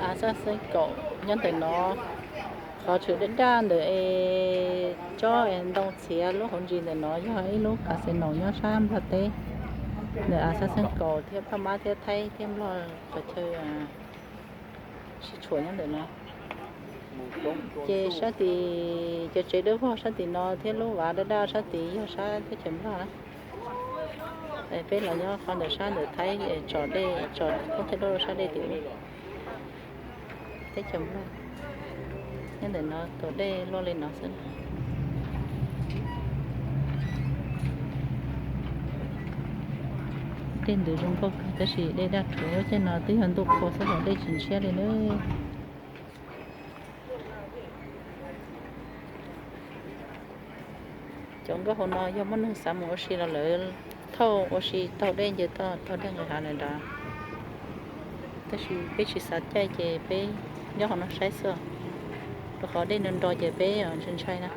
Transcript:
Av Xab Xeeb Kaum nyob ntawm no, qhov tshwm daj daj ntawm es tsob es ntoo txiav lub hauv ntsis ntawm no yog ib lub casino nyob sab Nplog teb. Ntawm Av Xab Xeeb Kaum thiab Phaj Mab thiab Thaib thiab Nplog qhov chaw sib tshuam nyob ntawm no. Ces sab tim cov tsev dawb vog sab tim no thiab lub vaj daj daj sab tid yog sab teb chaws Nplog na. Peb los nyob qhov ntawm sab ntawm Thaib tsom dej, tsom koob thaij duab rau sab dej tim ub, teb chaws Nplog. Nyob ntawm no tus dej luaj li no xwb. Dej ntws zoo nkauj kawg tab sis dej daj rhuav, caij no twb yog ntuj qhua xwb los dej tsis ntshiab li na. Cov nkauj hauv no yog muaj neeg xav mus ua si los lawv thauj ua si taug dej nce toj taug dej nqis hav lawm nrad. Tab sis peb tsis xav caij ces peb nyob hauv no saib xwb, rau qhov dej nro nro ces peb ntshai ntshai na.